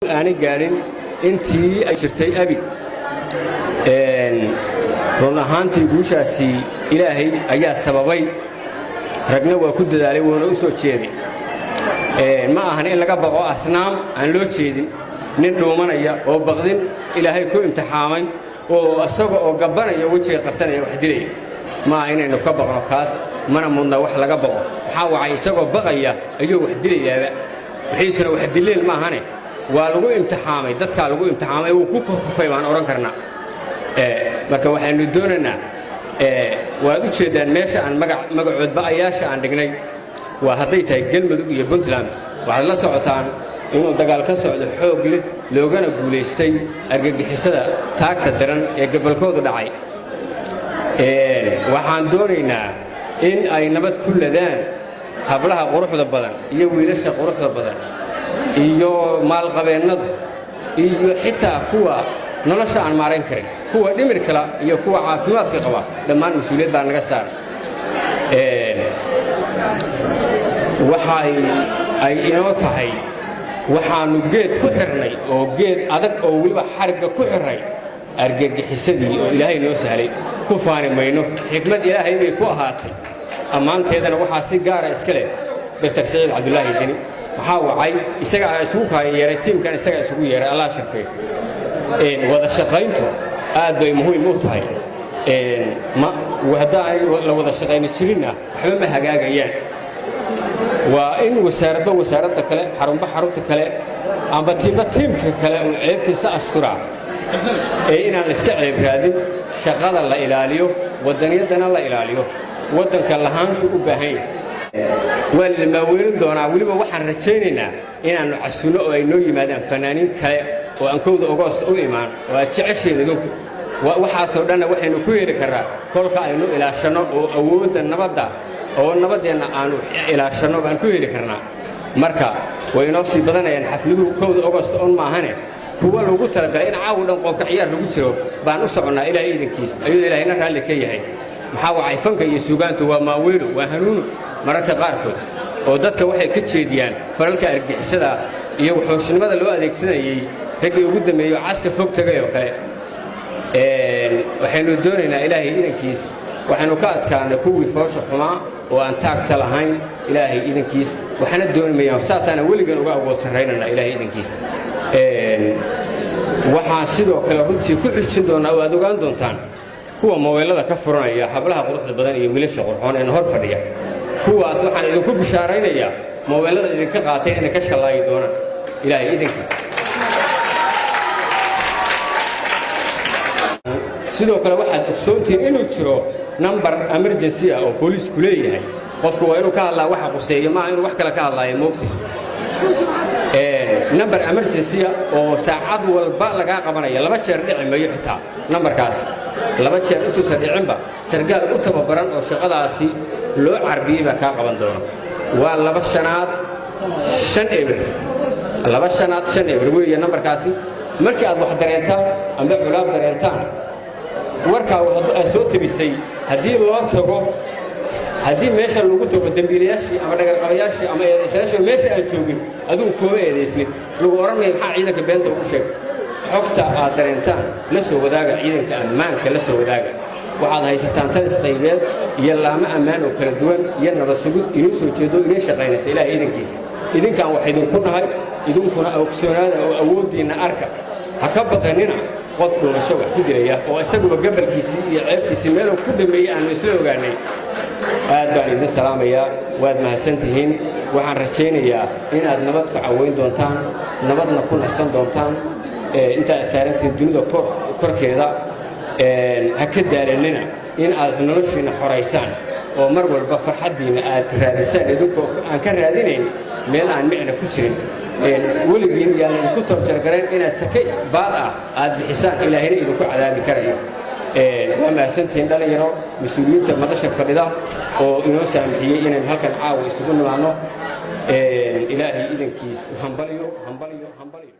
Aanay gaadhin intii ay jirtay abid. Run ahaantii, guushaasi Ilaahay ayaa sababay, ragna waa ku dadaalay, wuuna u soo jeeday. Ma ahan in laga baqo asnaam aan loo jeedin, nin dhuumanaya oo baqdin Ilaahay ku imtixaamay oo isaga oo gabbanaya, wejiga qarsanaya, wax dilaya. Maaha inaynu ka baqno kaas, mana mudna wax laga baqo. Maxaa wacay? Isagoo baqaya ayuu wax dilayaaba, wixiisuna wax dileel maahane. Waa lagu imtixaamay, dadkaa lagu imtixaamay, wuu ku korkufay baan odhan karnaa. Marka waxaynu doonaynaa, waad u jeeddaan meesha aan magacoodba'ayaasha aan dhignay, waa hadday tahay Galmudug iyo Puntland. Waxaad la socotaan inuu dagaal ka socdo xoog leh, loogana guulaystay argagixisada taagta daran ee gobolkoodu dhacay. Waxaan doonaynaa in ay nabad ku ladaan hablaha quruxda badan iyo wiilasha quruxda badan iyo maalqabeennadu iyo xitaa kuwa nolosha aan maarayn karin, kuwa dhimir kala iyo kuwa caafimaadka qaba. Dhammaan mas-uuliyad baa naga saaran. Waxay ay inoo tahay, waxaannu geed ku xirnay oo geed adag oo weliba xarigga ku xirray argagixisadii oo Ilaahay noo sahlay. Ku faani mayno, xikmad Ilaahay bay ku ahaatay. Ammaanteedana waxaa si gaara iska leh Doctor Siciid Cabdulaahi Deni. Maxaa wacay? Isaga aa isugu kaaya yeeray tiimkan, isagaa isugu yeeray. Allah sharfee. Wada shaqayntu aad bay muhiim u tahay. Haddaan la wada shaqayno jirinna, waxba ma hagaagayaan. Waa in wasaaradba wasaaradda kale, xarunba xarunta kale, amba tiimba tiimka kale uu ceebtiisa asturaa, ee inaan la iska ceeb raadin, shaqada la ilaaliyo, waddaniyaddana la ilaaliyo. Waddanka lahaanshu u baahan yahay. Waa la maaweelin doonaa. Weliba waxaan rajaynaynaa inaannu casunno oo ay noo yimaadaan fanaaniin kale oo aan 1-da Ogoost u imaan oo aad jeceshiin idinku. Waxaasoo dhanna waxaynu ku heli karraa kolka aynu ilaashanno oo awoodda nabadda oo nabaddeenna aanu ilaashanno baan ku heli karnaa. Marka way inoo sii badanayaan xafladuhu, 1-da Ogost on maahane, kuwa lagu talagalay in caawa dhan qoobka ciyaar lagu jiro baan u soconnaa, Ilaahay iidankiis, ayadoo Ilaahayna raalli ka yahay. Maxaa wacay? Fanka iyo suugaantu waa maaweelo, waa hanuuno mararka qaarkood, oo dadka waxay ka jeediyaan falalka argixisada iyo wuxuushnimada loo adeegsanayey raggii ugu dambeeyo caska fog tagay oo kale. Waxaynu doonaynaa, Ilaahay idankiis, waxaynu ka adkaanay kuwii foosha xumaa oo aan taagta lahayn, Ilaahay idankiis. Waxaana dooni mayaan, saasaana weligan uga awood sarraynanaa, Ilaahay idankiis. Waxaan sidoo kale runtii ku xijin doonnaa oo aad ogaan doontaan kuwa mobeylada ka furanaya hablaha quruxda badan iyo wiilasha qurxoon ee hor fadhiya. Kuwaas waxaan idinku bishaaraynayaa mobeylada idinka qaatay inay ka shallaayi doonaan, Ilaahay idankiis. Sidoo kale waxaad ogsoontihiin inuu jiro number emergency ah oo booliisku leeyahay. Qofku waa inuu ka hadlaa waxa quseeyo, maaha inuu wax kale ka hadlaayo, moogtay? Number emergency ah oo saacad walba lagaa qabanaya, laba jeer dhici mayo xitaa nambarkaas. Laba jeer intuusan dhicinba, sargaal u tababaran oo shaqadaasi loo carbiyey baa kaa qaban doona. Waa 2550, 2550 weeye nambarkaasi. Markii aad wax dareentaan amba culaab dareentaan, warkaa aad soo tebisay haddii loo tago, haddii meesha lagu tago dembiilayaashii ama dhagarqabayaashii ama eedaysayaashii meesha aan joogin, adigu kooma eedaysnin, lagu odhan maya maxaa ciidanka beenta ugu sheegay. Xogta aad dareentaan la soo wadaaga ciidanka ammaanka, la soo wadaaga. Waxaad haysataan talis qaybeed iyo laamo ammaan oo kala duwan iyo nabad sugud inuu soo jeedo, idiin shaqaynaysa, Ilahay idankiisa. Idinkaan wax idinku nahay, idinkuna ogsoonaada oo awooddiinna arka. Ha ka baqanina qof dhuumasho wax ku dilaya oo isaguba gabalkiisii iyo ceebtiisii meeluu ku dhameeyey aanu isla ogaanay. Aad baan idin salaamayaa, waad mahadsantihiin. Waxaan rajaynayaa inaad nabad ku caweyn doontaan, nabadna ku nasan doontaan intaad saarantihiin dunida korkeeda. Ha ka daalanina in aad noloshiinna xoraysaan oo mar walba farxaddiinna aad raadisaan, idinkoo aan ka raadinayn meel aan micna ku jirin. Weligiin yaan idinku torjargarayn inaad sake baad ah aad bixisaan, Ilaahayna idinku cadaabi karayo. Waa mahadsantihiin dhalinyaro, mas-uuliyiinta madasha fadhida oo inoo saamixiyey inaynu halkan caawa isugu nimaanno. Ilaahay idankiis, hambalyo, hambalyo, hambalyo.